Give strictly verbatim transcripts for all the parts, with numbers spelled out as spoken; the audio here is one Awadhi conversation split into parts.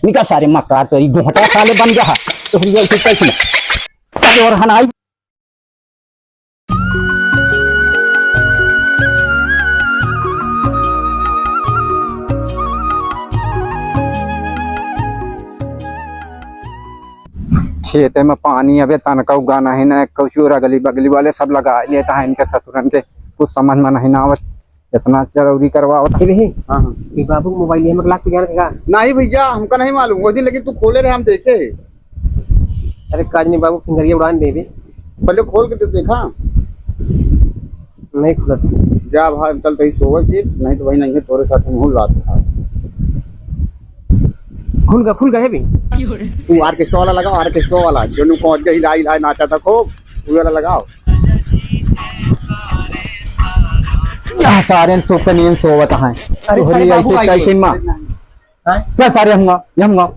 निकल सारे मक्कार, तोरी गोहटा साले बन गया। तोरी ऐसे कैसे? अरे और हनाई। खेते में पानी अबे तनका उगा नहीं ना, कुछ और अगली बगली वाले सब लगा लेता है इनके ससुरन के, कुछ समझ में नहीं ना आवत, इतना जरूरी करवावत। ए बे, हाँ, हाँ। ये बाबू के मोबाइल ये हमके लाग तो जानत है का? नहीं भैया, हमका नहीं मालूम, वो दिन लेकिन तू खोले रहे, हम देखे। अरे काज नहीं बाबू, फिंगरिया उड़ान देबे। पहले खोल के दे देखा। नहीं खुलत है। जा भाई, चल तही सोवे फिर, नहीं तो वही नहीं है, तोरे साथ हम लात खा। खुल गा, खुल गा है बे। तू ऑर्केस्ट्रा वाला लगाओ, ऑर्केस्ट्रा वाला, जो नु पहुंच गए, हिला, हिला, नाचा था खूब, वो वाला लगाओ। यहाँ सारे सो के नींद सोवत हैं। अरे, सारे तोहरी बाबू ऐसे आई कैसे गए। माँ? हाँ? चल सारे, हम गा, हम गा।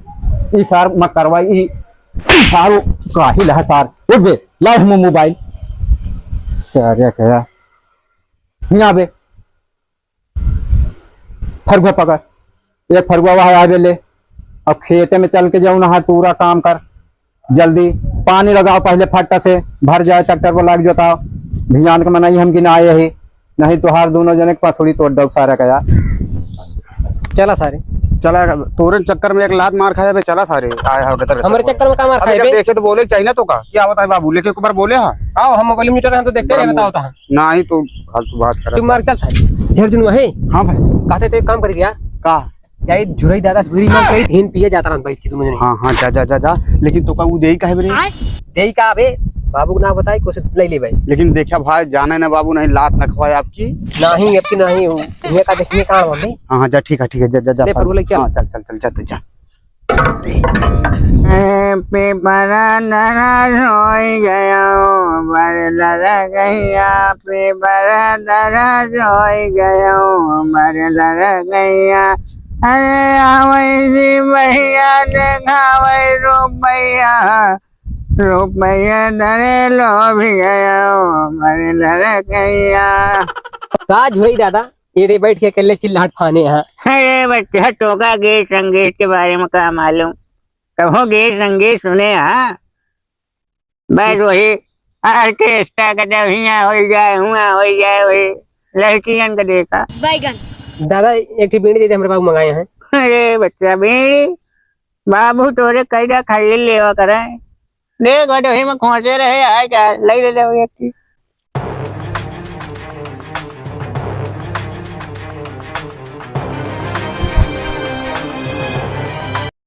ई सार मत करवाई, ई, ई सारो काहिल है सार। उठ बे, लाओ हम मोबाइल। सारे कहा, यहाँ बे, फरुआ पकड़, एक फरुआ वहाँ आवे ले, और खेते में चल के जाओ ना, पूरा काम कर, जल्दी पानी लगाओ पहले फट्टा से, भर जाए ट्रैक्टर पर लाग जोताओ, भियान के मनई हम गिनाए यही, नहीं तो हार दोनों जने के पसुड़ी तोड़ दो सारा का यार। चला सारे। चला, तोरे चक्कर में एक लात मार खाया बे, चला सारे, आए हो गतर। हमारे चक्कर में का मार अबे खाए जब बे? देखे तो बोले चाहिए ना तो का, क्या बताए बाबू, लेके एक बार बोले हाँ। आओ, हम मोबाइल में चल रहे हैं, हम तो देखते बड़ा रहे, बताओ मुंह। तो हाँ। नहीं तो फालतू बात करा। चुप मार, चल सारे। ढेर दिन हुआ है। हाँ भाई। कहते तो एक काम करी यार। का? जाई झुरई दादा से बीड़ी मांग के आई, धीन पिए जाता रहन बैठ के तुम जने। हाँ, हाँ, जा, जा, जा, जा। लेकिन तो का ऊ देई काहे बे रे? देई का बे? बाबू को ना बताई, कुछ ले ले भाई। लेकिन देखा भाई, जाने ना बाबू, नहीं लात ना खवाए आपकी। नहीं, अब की नहीं, ऊ, ये का देखिए कहाँ बा भाई? हाँ, हाँ, जा, ठीक है, ठीक है, जा, जा, जा, ले, फरुआ ले चल। हाँ, चल, चल, चल, जा, तू जा। पे बड़ा नाराज होई गयो, बड़ लड़ गैया, पे बड़ा नाराज होई गयो, बड़ लड़ गैया। अरे आवै जी भैया, देखावै रुपैया, रुपैया धरे लोभ गयो, बड़ लड़ गैया। का झुरई दादा? ये रे बैठ के अकेले चिल्लाहट फाने हैं। अरे बच्चा, तोका गीत संगीत के बारे में का मालूम? कबो गीत संगीत सुने हाँ? बस वही ऑर्केस्ट्रा का जब हियाँ हो जाए, हुआँ हो जाए, वही लड़कियन का देखा। बैगन। दादा, एक ठे बीड़ी दे दे, हमरे बाबू मंगाए हैं। अरे बच्चा, बीड़ी? बाबू तोरे कैदा खरीद लेवा करे। देख बेटे, वही में खोंचे रहे, आए क्या? ले ले ले, एक ठे।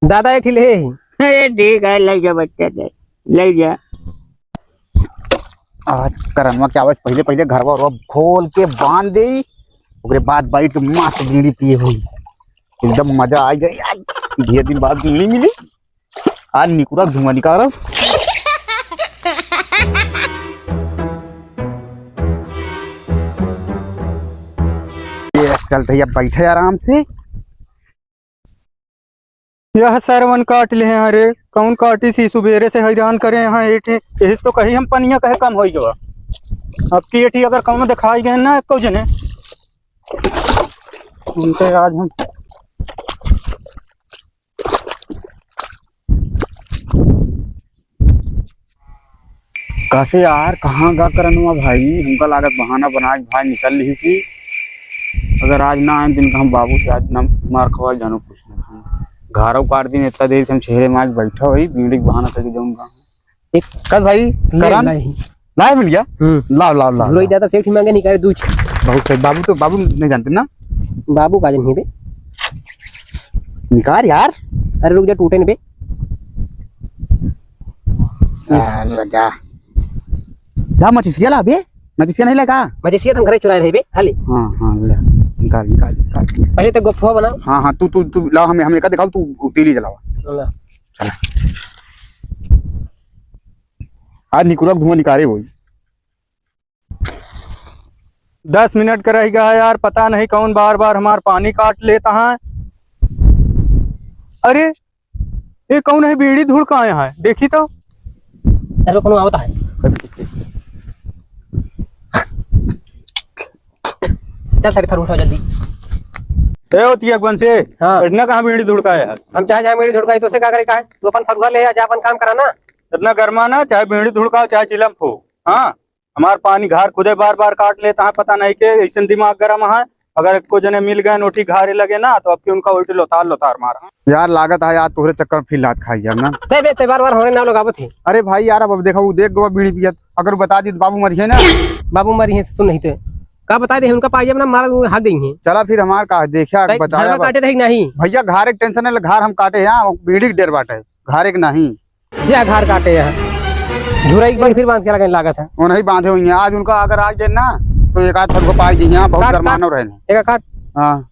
दादा, ये ठिल है। अरे ठीक है, ले जा बच्चा, ले, ले जा। आज करनवा के आवे से पहिले, पहिले घरवा उरवा खोल के बांध देई, ओकरे बाद बैठ के मस्त बीड़ी पिए होई, एकदम मजा आ जाई। आज ढेर दिन बाद बीड़ी मिली, आज निकुरा धुआं निकालब। ये चलते ही अब बैठे आराम से। यह सरवन काट ले हैं रे, कौन काटी सी सुबेरे से हैरान करे हैं एठे, यही से तो कही हम पनिया कहे कम होई गवा। अब की एठी अगर कौनो दिखाई गए ना एको जने, उनके आज हम कैसे यार, कहाँ गा करनवा भाई? हमका लागत बहाना बना के भाई निकल ली थी। अगर आज ना आए दिन का हम बाबू से आज ना मार खवाल जानो कुछ ना। घारो काट दिन इतना देर से हम छेहरे में आज बैठा हुई, बीड़ी के बहाना करके जाऊंगा। एक कल भाई, ले, करन? नहीं। लाए मिल गया? हम्म। लाओ, लाओ, लाओ, झुरई लाओ। दादा सेठ ही मांगे निकाले दूध। बहुत सही। बाबू तो, बाबू नहीं जानते ना? बाबू का जन ही बे। निकाल यार। अरे रुक जा, टूटे न बे। आ, ले जा। ला मचिसिया ला बे। मचिसिया नहीं लेगा? मचिसिया तो हम घरे चुराए रहे बे, हाली। हाँ, हाँ, ले। निकाल, निकाल, निकाल। पहले तो गोफवा बनाओ। हाँ, हाँ, तू, तू, तू लाओ, हमें, हमें का दिखाओ, तू तीली जलावा। ला। चला। आज निकुरा धुआं निकाले वही। दस मिनट का रह गया है यार, पता नहीं कौन बार बार हमार पानी काट लेता है। अरे, ये कौन है, बीड़ी धुड़ का आया है, देखी तो। अरे, कौन आवता है? चल सारे, फर उठो जल्दी। ए, होती है बंसी। हाँ। इतना कहाँ बीड़ी धुड़काए है? हम चाहे जाए बीड़ी धुड़काए, तो उसे का करे का है? तू अपन फरुआ ले आ, जा अपन काम करा ना। इतना गरमा ना, चाहे बीड़ी धुड़काओ, चाहे चिलम फो। हाँ, हमार पानी घार खुदे बार बार काट लेता है, पता नहीं के ऐसन दिमाग गरम है। अगर एको जने मिल गए नोटी घारे लगे ना, तो अब की उनका उल्टी लोतार लोतार मारा। यार, लागत है आज तोहरे चक्कर में फिर लात खाई जाब ना। बे, बे, ते बार बार हमरे नाव लगावत है। अरे भाई यार, अब, अब देखा, वो देख गवा बीड़ी पियत, अगर बता दी तो बाबू मरिहे ना। बाबू मरिहे से सुन नहीं ते। का बता दे, उनका पाई जाब ना, मारा वो हाथ देंगे। चला फिर हमार का, देखा, तै बचाया घरवा बस। काटे रही नहीं। भैया, घारे के tension है, घार हम काटे हैं, बीड़ी के डेर बाटे, घारे के नहीं। यह घार काटे हैं। झुरई के बाद फिर बांध के लगे लागत है। वो नहीं बांधे हुई हैं। आज उनका अगर आ गए ना, तो एक आध फरुआ पाई गई हैं, बहुत काट, गरमानो काट। रहे हैं। एक काट। हाँ।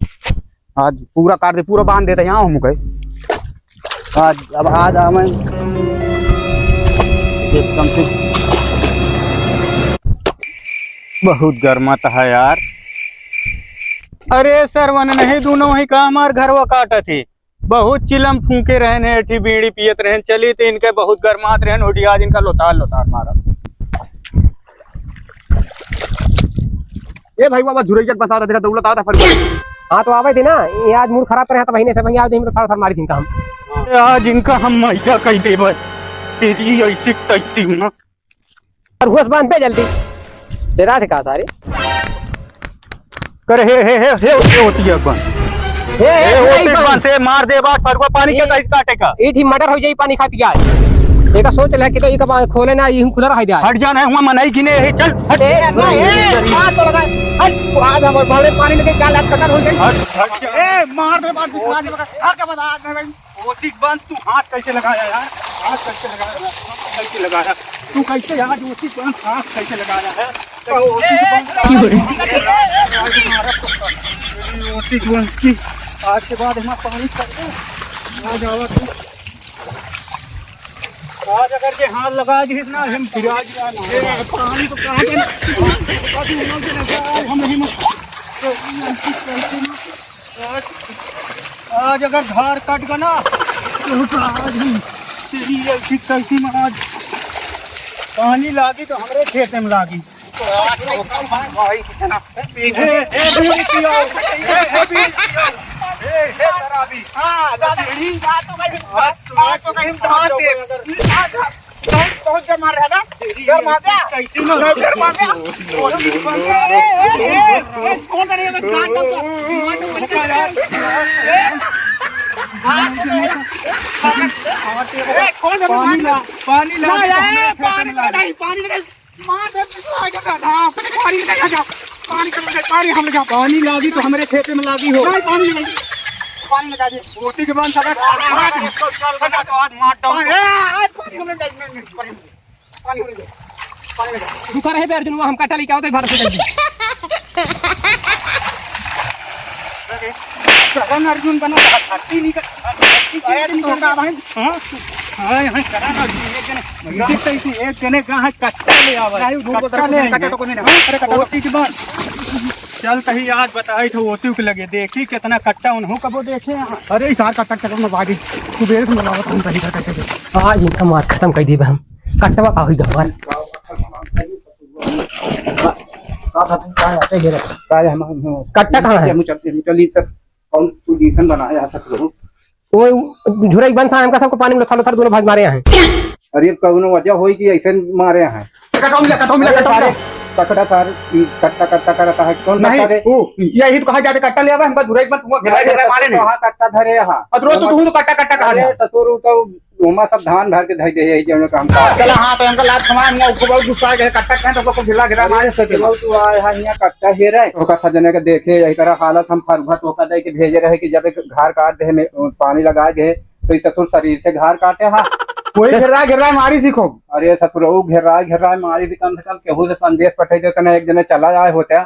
आज पूरा काट दे, पूरा बांध देते हैं, हाँ, हम कहे। आज, अब आज आवे। एकदम से बहुत गरमात है यार। अरे सरवन, नहीं दूनो ही का हमार घरवा काटत है। बहुत चिलम फूंके रहन है, एठी बीड़ी पियत रहन, चली तो इनके बहुत गरमात रहन, ओटी आज इनका लोतार लोतार मारा। ए भाई बाबा, झुरैया के बसावत देखा, दौलत आवत है फरुआ। हाँ, तो आवे थे ना, ये आज मूड खराब करे हैं, तो बहिने से भैया, आज इनका थोड़ा सा मारी थी इनका हम। ए, आज इनका हम मैदा कह देबे, तेरी ऐसी तैसी ना। और होश बांध पे जल्दी, डरा थे का सारे। करे हे, हे, हे, हे, हे होती है बन। हे, हे, हे, हे, होती हे, बन से मार दे बात, फरुआ पानी के ए, कैसे काटे का? ईठी मर्डर हो जाई पानी खाती आज। एका सोच ले कि तो एका बा-, खोले ना, यूं खुला रह जाए। हट जाना है, हुआ मनाई गिने है, चल, हट। ए, ना, ए, हाथ तो लगा, हट, आज हम बड़े पानी में क्या लात कतर हो गई। हट, हट जा। ए, मार दे बात, बिठा दे, हट के बता, आज मैं ओतिक बन, तू हाथ कैसे लगाया यार? हाथ कैसे लगाया? हाथ कैसे लगाया? तू कैसे यार ओतिक बन हाथ कैसे लगाया है? तो ओतिक बन की हो रही? ओतिक बन की आज के बाद हम पानी करते हैं। आ जावा तू। आज अगर के हाथ लगा दी ना, हम फिर आज ए, पानी तो कहाँ के अभी उन्होंने लगा, हम नहीं मत। आज, आज अगर धार कट गया ना, तो आज हम तेरी ऐसी तैसी में आज पानी लागी तो हमरे खेते में लागी। तो आज तो भाई कितना ए, ए, बीड़ी पियो। ए, ए, बीड़ी पियो। ए, ए, शराबी। हाँ, दादा, बीड़ी। आज तो कहीं, आज तो कहीं धार दे। बहुत, बहुत गरमा रहा ना? गरमा गया? कैसे ना? गरमा गया? ए, ए, ए, ए, ए, कौन करे ये? काट दो। ए, ए, कौन करे? पानी ला, पानी ला, ना, तो यार, हमें पानी खेत में लगा। नहीं, पानी नहीं। मार दे, तू आ जा, जा, जा। पानी लेके जा। पानी लेके जा, पानी हम ले जा। पानी लागी तो हमरे खेते में लागी हो। नहीं, पानी लेके जा। पानी लेके जा। ओतिक बन सका। हाँ, हाँ, हाँ। तो चल बना तो आज मार डाउन। ए, आज पानी हम ले जा। नहीं, नहीं, पानी। पानी हो गया, पानी हो गया। रुका रहे बे अर्जुन, हम कट्टा लेके आओ तो भारत से जल्दी। करण अर्जुन बना, धरती नहीं कर, धरती के अरे नहीं तो करता भाई। हाँ? हाँ, यहाँ करण अर्जुन, एक जने, एक जने, एक जने कहाँ है, कट्टा ले आवा। नहीं, झूठ बोलता कट्टा है, ले कट्टा आएंगे। तो कोई नहीं ना। हाँ? अरे कट्टा तो ओतिक बन। चल तही आज बताई तो ओतिक लगे, देखी कितना कट्टा उन्हों कबो देखे हैं। अरे इस यार कट्टा चक्कर में बागी, तू बेरे से मरवावत हम तही कट्टा चक्कर। आज इनका मार खत्म कर दी बे हम। कट्टवा का हुई गवार। का हम, हम, कट्टा कहाँ है? हम चलते, हम चलिए सर, कौन पोजीशन बनाया जा सकते हो? वो झुरई बन सा हमका सबको पानी में लोथार लोथार दोनों भाग मारे हैं। अरे कौनो वजह होई कि ऐसे मारे हैं? कटवा मिला, कटवा मिला, अरे कटवा सारे, मिला। कट्टा सारे, ई कट्टा, कट्टा करता है, कौन नहीं, कट्टा रे? ओ, यही तो कहा जाते कट्टा ले आवे, हमका झुरई बन, तुमको घेरा, अरे घेरा मारे ससुर, नहीं। कहाँ कट्टा धरे यहाँ? और रोज तो तू तो कट्टा, कट्टा कहा अरे जा। ससुर, उ तो ओमा सब धान भर के धई दे, यही जौन काम का। चला, हाँ, तो इनका लात खवा, इनका ऊपर बहुत गुस्सा आ गया, कट्टा कहे तो को ढीला गिरा अरे मारे से ससुर, तू आए है यहाँ कट्टा हेरे, ओका सजने के देखे, यही तरह हालत हम फरभट ओका दे के भेजे रहे कि जब एक घार काट दे, में, पानी लगा दे, तो ई ससुर शरीर से घार काटे, हाँ। कोई घेरा, घेरा मारी सीखो। अरे ससुर, वो घेरा, घेरा मारी थी, कम से कम केहू से संदेश पठे दे, तने एक जने चला आए होते,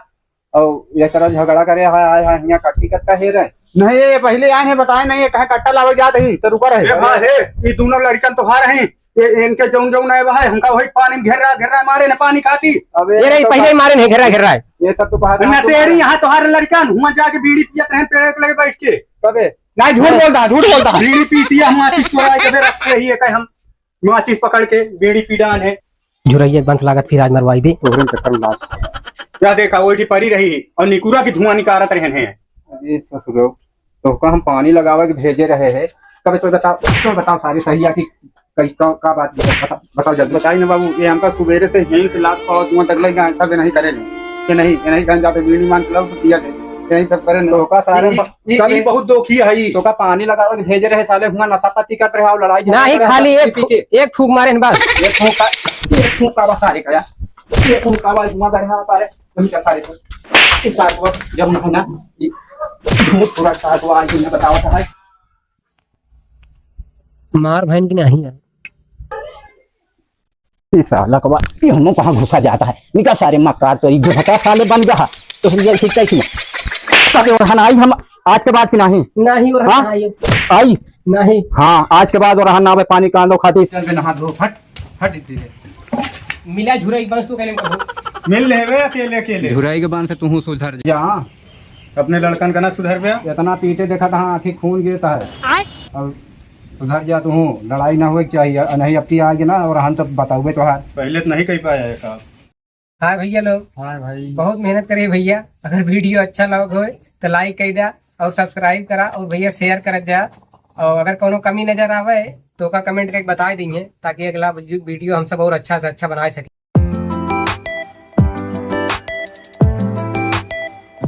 और ये तरह झगड़ा करे, हाँ, आए, हाँ, यहाँ कट्टी कट्टा हेरे। नहीं, ये पहले आए हैं, बताए नहीं, ये कहाँ कट्टा लावे जात ही, तो रुका रहे। ए भाई, हे, ये दोनों लड़कन तोहार हैं, ये इनके जौन जौन आए बा है, हमका वही पानी में घेर्रा घेर्रा मारे न पानी खाती। अबे ये रही, तो पहले ही मारे नहीं, घेर्रा घेर्रा है। ये सब तो बाहर नशेड़ी यहाँ तोहार लड़कन, हुआ जाके बीड़ी पियत रहन पेड़ के लगे बैठ के। कबे? नहीं, झूठ बोलता, झूठ बोलता। बीड़ी पीसी है, हम माचिस चुराए के रखते ही है, कहे हम माचिस पकड़ के बीड़ी पी डान है। झुरैया के बंस लागत फिर आज मरवाई बे। तोहरे चक्कर में बात। क्या देखा, वो एठी परी रही और निकुरा की धुआं निकारत रहन है। अरे ससुरो, तोहका हम पानी लगावे के भेजे रहे हैं। कबे तो बताओ, तो बताओ सारे सही है कि कई, का, का बात है? बता, बताओ जल्दी। बताई ना बाबू, ये हमका सुबेरे से यहीं से लात पावत हुआ तक लगे, सब नहीं करे नहीं। ये नहीं, ये नहीं कहन जाते, बीड़ी मान के लाओ तो पिया दे, यही सब करे नहीं। तोहका सारे ये, ब-, ये, कब ये है? बहुत दोखी है ये। तोहका पानी लगावे के भेजे रहे साले, हुआ नशा पाती करत रहे, और लड़ाई झगड़ा नहीं, करे, खाली सब एक पी के। फू-, एक फूंक मारे हैं बस। एक फूंक का, एक फूंक का बस सारे का यार। एक फूंक का बस हुआ करे हैं सारे। हम क्या सारे को, इस सारे को जब ना है ना, ये भूत पूरा सारे को आज मैं बतावा था है। मार बहन की नहीं है। ई साला कबा, ई हमो कहाँ घुसा जाता है? निका सारे मक्कार तो, ई घुसता साले बन गया। तो हम जैसे कैसे में? कभी ओरहन आई हम आज के बाद की नहीं? नहीं ओरहन हाँ? आई। आई? नहीं। हाँ, आज के बाद ओरहन ना आवे पानी कांदो खातिर। चल बे नहा धो, हट, हट इधर से। मिला झुरई बंस तू कहले कहो। मिल लेवे अकेले अकेले। झुरई के बंस से तू सुधर जा। अपने लड़कन का ना सुधर बे। इतना पीटे देखा था, आँखी खून गिरता है। आय। और सुधर जा तू, लड़ाई ना होए के चाहिए, और नहीं अब की आगे ना, और हम तो बताओगे तोहार। पहले तो नहीं कह पाया है काम। हाय भैया लोग। हाय भाई। बहुत मेहनत करे भैया। अगर video अच्छा लग होए तो like कर द्या और subscribe करा और भैया share करत जा। और अगर कोनो कमी नजर आवे तो ओका comment करके बताए दीजिए, ताकि अगला video हम सब और अच्छा से अच्छा बना सके।